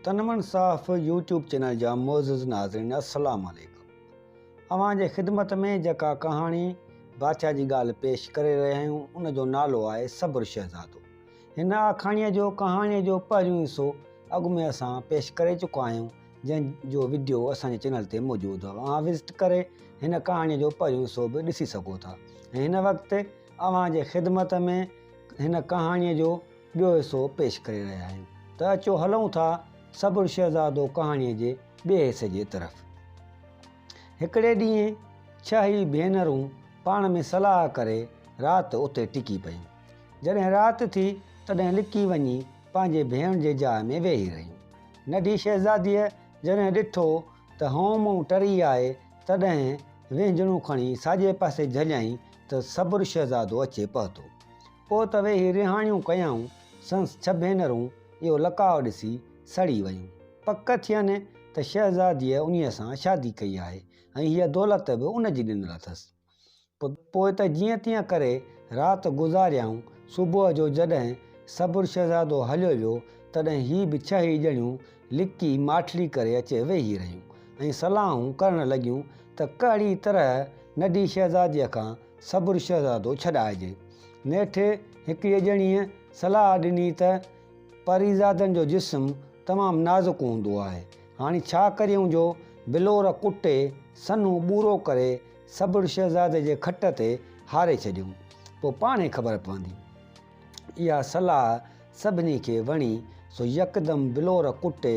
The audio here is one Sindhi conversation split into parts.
تنمن صاف يوٽيوب چينل جا معزز ناظرين السلام عليڪم اوهان جي خدمت ۾ جيڪا ڪهاڻي بادشاهه جي ڳالهه پيش ڪري رهيا آهيون ان جو نالو آهي صبر شهزادو هن آکاڻيء جو ڪهاڻيء جو پهريون حصو اڳ ۾ اسان پيش ڪري چڪا آهيون جنهن جو وڊيو اسان جي چينل تي موجود آهي اوهان وزٽ ڪري هن ڪهاڻيء جو پهريون حصو به ڏسي سگهو ٿا ۽ هن وقت اوهان جي خدمت ۾ هن ڪهاڻيء جو ٻيو حصو پيش ڪري رهيا آهيون ته اچو هلون ٿا صبر شهزادو ڪهاڻيء جي ٻئي حصي جي طرف. هڪڙي ڏينهن ڇهه ئي ڀينرون پاڻ ۾ صلاح ڪري رات اتي ٽڪي پيون. جڏهن رات ٿي تڏهن لڪي وڃي پنهنجي ڀيڻ جي جاء ۾ ويهي رهيون. ننڍي شهزاديء جڏهن ڏٺو ته هون مون ٽري آهي تڏهن وهنجڻو کڻي ساڄي پاسي جهليائين ته صبر شهزادو اچي پهتو. پوء ته ويهي رهاڻيون ڪيائون، سندس ڇھ ڀينرون اهو لقاء ڏسي سڙي ويون. پڪ ٿين ته شهزاديء انهيء سان شادي ڪئي آهي ۽ هيء دولت به ان جي ڏنل اٿس. پوء ته جيئن تيئن ڪري رات گذاريائون. صبح جو جڏهن صبر شهزادو هليو ويو، تڏهن هي به ڇھ ئي ڄڻيون لڪي ماٺڙي ڪري اچي ويهي رهيون ۽ صلاحون ڪرڻ لڳيون ته ڪهڙي طرح ننڍي شهزاديء کان صبر شهزادو ڇڏائجي. نيٺ هڪڙيء ڄڻيء صلاح ڏني ته پريزادن جو جسم تمام نازڪ هوندو آهي. هاڻي ڇا ڪريون جو بلور ڪٽي سنهو ٻورو ڪري صبر شهزادي جي کٽ تي هاري ڇڏيون. پوء پاڻهي خبر پوندي. اها صلاح سڀني کي وڻي سو يڪدم بلور ڪٽي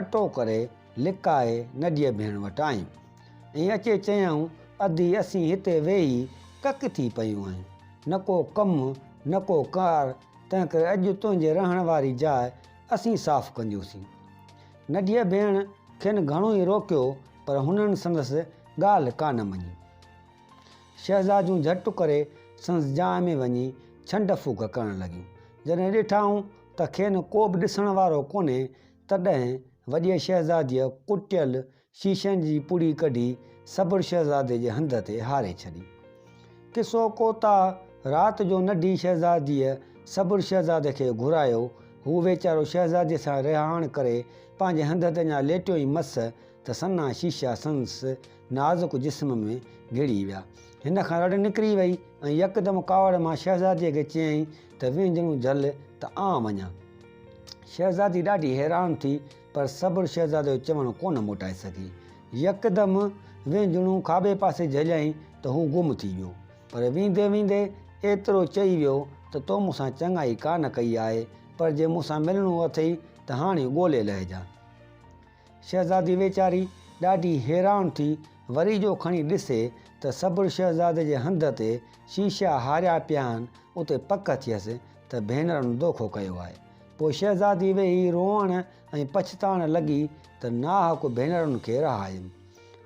اٽو ڪري لڪائي ننڍيء ڀيڻ وٽ آيون. ۽ اچي چيائون، ادي اسين هتي ويهي ڪڪ ٿي پيون آهيون، نه ڪو ڪم نه ڪو ڪار، تنهنڪري اڄ تنهنجي رهڻ واري جاء اسين صاف ڪنديونسين. ننڍيء ڀيڻ کين گهڻو ئي روڪيو، پر هنن سندس ڳالهه ڪانه مڃي. شهزاديون جهٽ ڪري سندس جاء ۾ وڃي ڇنڊ ڦوڪ ڪرڻ لڳيون. جڏهن ڏٺائون ته کين ڪو به ڏسڻ وارو ڪونهي، تڏهن وڏيء شهزاديء ڪٽيل شيشن جي پڙي ڪڍي صبر شهزادي جي هنڌ تي هاري ڇڏي. قصو ڪوتاهه، رات جو ننڍي شهزاديء صبر شهزادي کي گهرايو. هو ويچارو شهزاديء سان رهاڻ ڪري پنهنجي هنڌ تي اڃا ليٽيو ئي مس ته سنها شيشا سندس نازڪ جسم ۾ گهڙي ويا. هن کان رڙ نڪري وئي ۽ يڪدم ڪاوڙ مان شهزاديء کي چيائين ته وهنجڻو جهل ته آن وڃان. شهزادي ڏاڍي حيران ٿي پر صبر شهزادي جو چوڻ ڪونه موٽائي سگهي. يڪدم وهنجڻو کاٻي پاسي جهليائين ته هو گم ٿي ويو. پر ويندي ويندي ايترو چئي ويو ته تو مون سان چڱائي ڪانه ڪئي آهي، پر جي مون سان ملڻو اٿئي ته هاڻي ڳولي لهجان. شهزادي ويچاري ڏاڍي حيران ٿي وري جو کڻي ڏسي ته صبر شهزادي جي هنڌ تي شيشا هاريا پيا آهن، اتي پڪ ٿيس ته ڀينرن دوکو ڪيو آهي. پوء شهزادي ويهي روئڻ ۽ پڇتائڻ لڳي ته ناحق ڀينرن کي رهايم.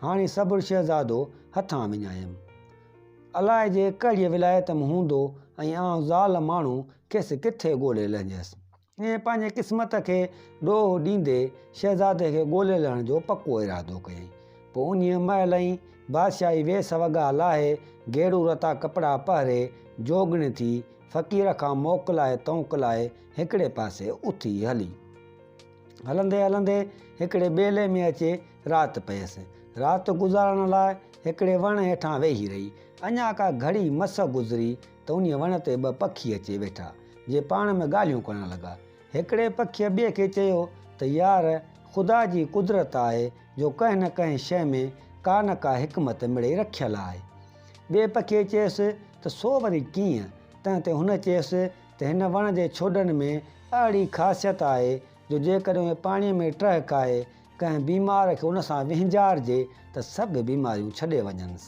هاڻي صبر شهزادو هٿان وڃايم. الائجي ڪهڙيء ولايت ۾ هوندو ۽ آئون زال ماڻهو کيس ڪٿي ڳولي لهنديس. ائين پنهنجي قسمت کي ڏوهه ڏيندي شهزادي کي ڳولي لهڻ جو پڪو ارادو ڪيائين. پوء انهيء مهل ئي بادشاهي ويس وڳا لاهي، گيڙو رتا ڪپڙا پهري، جوڳڻي ٿي، فقير کان موڪلائي تونڪلائي هڪڙي پاسي اٿي هلي. هلندي هلندي هڪڙي ٻيلي ۾ اچي رات پيس. رات گذارڻ لاء هڪڙي وڻ هيٺان ويهي رهي. اڃا ڪا گهڙي مس گذري ته انهيء وڻ تي ٻه پکي اچي ويٺا، جي پاڻ ۾ ڳالهيون ڪرڻ لڳا. هڪڙي پکيء ٻئي کي چيو ته يار! خدا جي قدرت آهي جو ڪنهن نه ڪنهن شيء ۾ ڪا نه ڪا حڪمت مڙئي رکيل آهي. ٻئي پکيء چيس ته سو وري ڪيئن؟ تنهن تي هن چيس ته هن وڻ جي ڇوڏن ۾ اهڙي خاصيت آهي جو جيڪڏهن اهي پاڻيء ۾ ٽهڪائي ڪنهن بيمار کي ان سان وهنجارجي ته سڀ بيماريون ڇڏي وڃنس.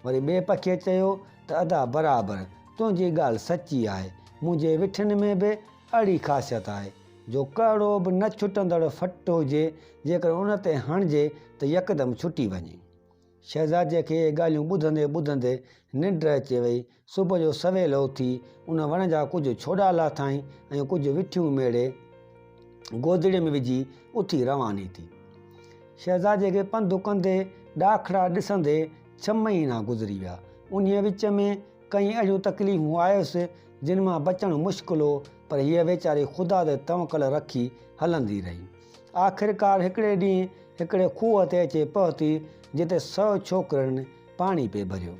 وري ٻئي پکيء چيو ته ادا برابر تنهنجي ڳالهه سچي آهي، منهنجي وٺين ۾ به اهڙي خاصيت آهي جو ڪهڙو به نه ڇٽندڙ ڦٽ هجي جيڪڏهن ان تي هڻجي ته يڪدم ڇٽي وڃي. شهزاديء کي اهي ڳالهيون ٻڌندي ٻڌندي ننڊ اچي وئي. صبح جو سويل اٿي ان وڻ جا ڪجهه ڇوڏا لاٿائين ۽ ڪجهه وٺيون ميڙي گودڙي ۾ وجهي اٿي رواني ٿي. شهزاديء کي پنڌ ڪندي ڏاکڙا ڏسندي ڇهه مهينا گذري ويا. انهيء وچ ۾ ڪئين اهڙيون تڪليفون آيس، جن مان بچڻ مشڪل هو، پر هيء ويچاري خدا تي توڪل رکي هلندي رهي. آخرڪار هڪڙي ڏينهن هڪڙي کوهه تي اچي پهتي، جتي سئو ڇوڪرين پاڻي پئي ڀريو.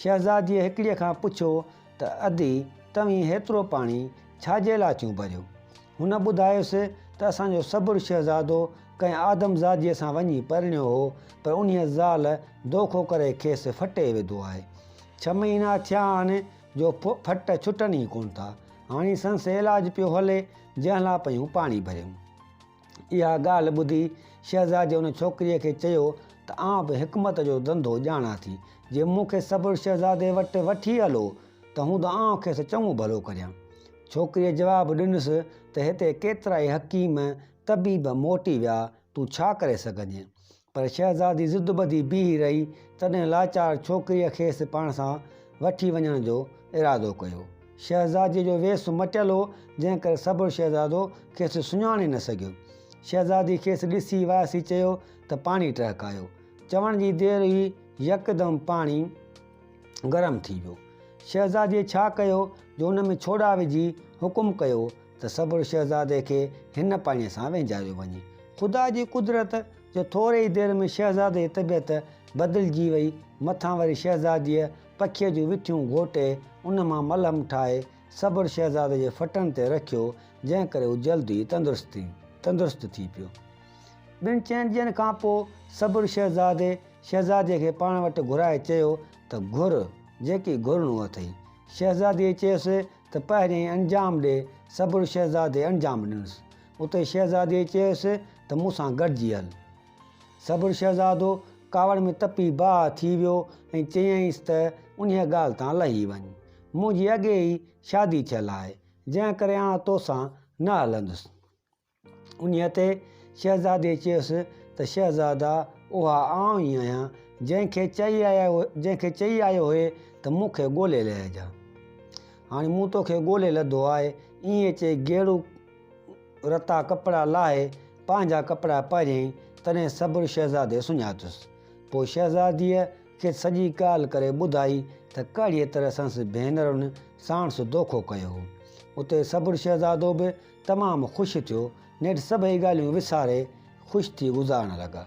شهزاديء هڪڙيء کان پڇيو ته ادي توهين هيترو پاڻي ڇا جي لاء ٿيون ڀريو؟ هن ٻڌايس ته اسان جو صبر شهزادو ڪنهن آدمزاديء سان وڃي پرڻيو هو، پر انهيء زال دوکو ڪري کيس ڦٽي وڌو آهي. ڇهه مهينا ٿيا آهن جو ڦٽ ڇٽن ئي ڪونه ٿا. هاڻي سندس علاج پيو هلي، جنهن لاء پيون پاڻي ڀريون. اها ڳالهه ٻڌي شهزادي ان ڇوڪريء کي چيو ته آئون به حڪمت جو ڌنڌو ڄاڻان ٿي، جي مون کي صبر شهزادي وٽ وٺي هلو ته هوند آئون کيس چڱو ڀلو ڪريان. ڇوڪريء جواب ڏنس ته هتي ڪيترائي حڪيم، طبيب موٽي ويا، تون ڇا ڪري سگهندين؟ پر شهزادي ضد ٻڌي بيهي رهي، تڏهن لاچار ڇوڪريء کيس پاڻ سان وٺي وڃڻ جو ارادو ڪيو. شهزاديء جو ويس مٽيل هو، جنهن ڪري صبر شهزادو کيس سڃاڻي نه سگهيو. شهزادي کيس ڏسي وائسي چيو ته پاڻي ٽهڪايو. چوڻ جي دير هئي، يڪدم پاڻي گرم ٿي ويو. شهزاديء ڇا ڪيو جو ان ۾ ڇوڏا وجهي حڪم ڪيو ته صبر شهزادي کي هن پاڻيء سان وهنجاريو وڃي. خدا جي قدرت جو ٿوري ئي دير ۾ شهزادي جي طبيعت بدلجي وئي. مٿان وري شهزاديء پکيء جون وٺيون گهوٽي ان مان ملهم ٺاهي صبر شهزادي جي ڦٽن تي رکيو، جنهن ڪري هو جلد ئي تندرست ٿي پيو. ٻن چئن ڏينهن کان پوء صبر شهزادي شهزاديء کي پاڻ وٽ گهرائي چيو ته گهر، جيڪي گهرڻو اٿئي. شهزاديء چيس ته پهريائين انجام ڏي، صبر شهزادي انجام ڏنس. اتي شهزاديء چيس ته مون سان گڏجي هل. صبر شهزادو ڪاوڙ ۾ تپي باهه ٿي ويو ۽ چيائينس ته انهيء ڳالهه تان لهي وڃ. منهنجي اڳي ئي شادي ٿيل آهي، جنهن ڪري آء توسان نه هلندس. انهيء تي شهزاديء چيس ته شهزادا، اها آئون ئي آهيان، جنهن کي جنهن کي چئي آيو هئي ته مون کي ڳولي لهجان. هاڻي مون توکي ڳولي لڌو آهي. ائين چئي گيڙو رتا ڪپڙا لاهي پنهنجا ڪپڙا پهريائين، تڏهن صبر شهزادي سڃاتس. پوء شهزاديء کيس سڄي ڳالهه ڪري ٻڌائي ته ڪهڙيء طرح سندس ڀينرن ساڻس دوکو ڪيو هو. اتي صبر شهزادو به تمام خوش ٿيو، نيٺ سڀئي ڳالهيون وساري خوش ٿي گذارڻ لڳا.